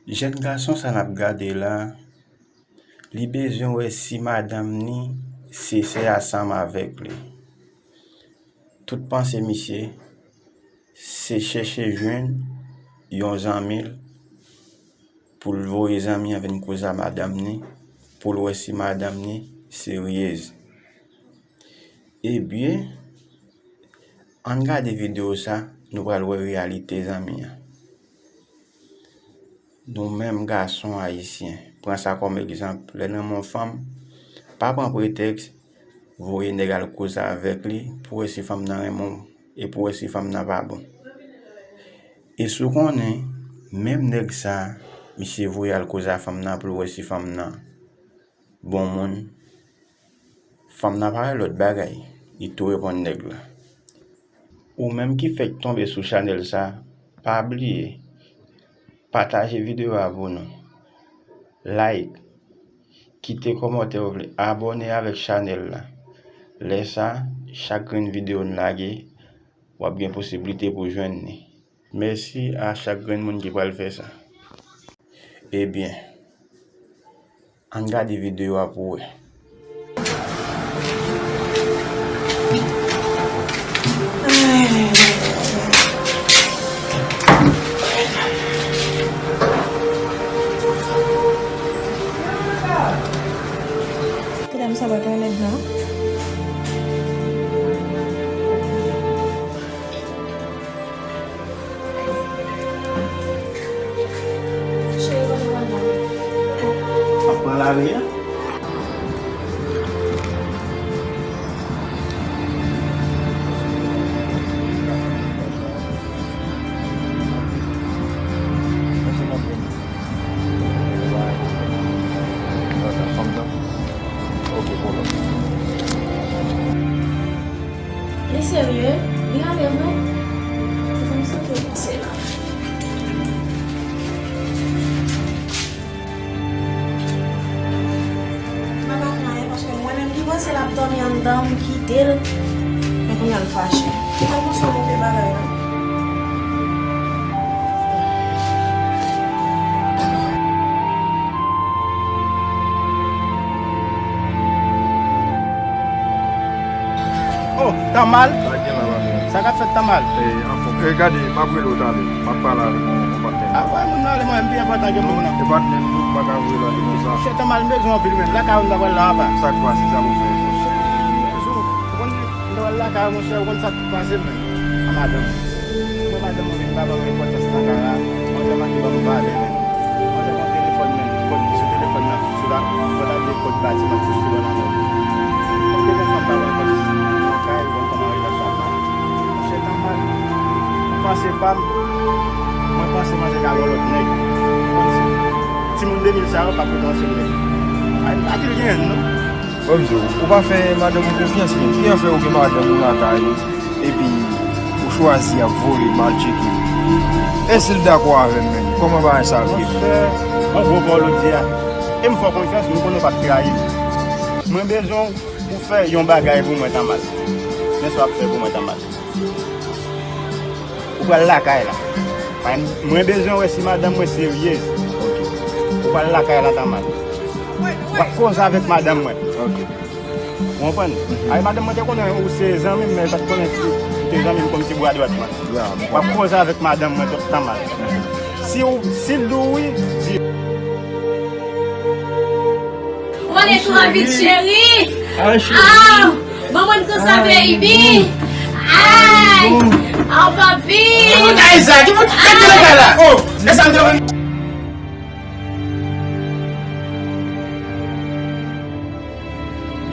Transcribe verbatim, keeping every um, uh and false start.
Jèn gason sa n ap gade la, li bezwen wè si madanm ni se sè a sanm avèk li. Tout panse misye se chèche jwenn yon zanmi l pou l voye zanmi an vin koze a madanm ni, pou l wè si madanm ni seryez. Ebyen, ann gade videyo sa, nou pral wè reyalite zanmi an. Nou menm gason ayisyen, pran sa kòm egzanp, lè nan men yon fanm, pa pran pretèks voye nèg al koze avèk li pou wè si fanm nan renmen w e pou wè si fanm nan pa bon. E si w konnen, menm nèg sa, misye voye al koze a fanm nan pou l wè si fanm nan bon moun, fanm nan pa wè lòt bagay, li tou reponn nèg la. Ou menm ki fèk tonbe sou chanèl sa, pa bliye pataje videyo a pou nou, like, kite kòmantè ou vle, abòne avèk chanèl la. Lè sa, chak grenn videyo n lage, w ap gen posiblite pou jwenn li. Mèsi a chak grenn moun ki pral fè sa. Ebyen, ann gade videyo a pou wè. Medam, sa pa trè lèd non. Ap pran lari a? Li serye? Li ale vre? Sa m sot yo pase la. M pa ka pran anyen paske mwen menm ki panse l ap dòmi anndan, m kite l. Men kounye a l fache. Kite l konsa, move bagay la. Oh, Tanmal? Sa gen la, pa gen. Sa k ap fèt, Tanmal? E, anfòm. E, gade, m ap rele w talè. M ap pale avèk yon, yon patnè. A, wè, moun nan rele mwen, m pi enpòtan ke moun nan. E patnè m, nou pa ka voye l ale konsa. Mesye Tanmal, m bezwen w anpil, men. Lakay ou m ta pral la, apa? Sa k pase, sa pou fè? Mesye, m bezwen w. Ou konn, m ta pral lakay ou, monchè, ou konn sa k pase, men. A madanm. Mwen, madanm mwen vin pa ban m enpòtans nan kay la. Manzè manke ban m valè, men. Manzè pran telefòn, men. Kòd ki sou telefòn nan, sou la, kòd ap de kòd batiman ki sou bò nan mò. Konbyen de fanm pa ban enpòtans nan kay, ou konn kòman relasyon ap mache. Monchè, Tanmal, ou panse pa m, mwen panse manzè ka gen yon lòt nèg. Ou konn si timoun de mil sa yo p ap rete yon sèl nèg. Ay, pa ki l genyen, non. Bon, m di w, ou pa fè madanm ou konfyans, men kijan fè ou gen madanm ou lakay ou, epi ou chwazi ap voye m al tcheke l? E si l dakò avè m menm, kòman bagay sa ap ye menm? Monchè, yon gwo pawòl ou di a. E m fè w konfyans, m konnen w p ap trayi m. Mwen bezwen w pou fè yon bagay pou mwen, Tanmal. Men sa w ap fè pou mwen, Tanmal. Ou pral lakay la. Mwen bezwen wè si madanm mwen seryez. Ou pral lakay la, Tanmal. W ap koze avèk madanm mwen. Ou konprann? Ay, madanm mwen te konnen ou se zanmi m, men l pa t konnen si ou te zanmi m kòm ti bra dwat mwen. W ap koze avèk madanm mwen, Tanmal. Si w, si l di w wi, di. Mwen tou anvi cheri. Ah, ban mwen konsa, baby. Ay, oh, papi. Ki fout kay sa? Ki fout kay la? Oh, e sa m te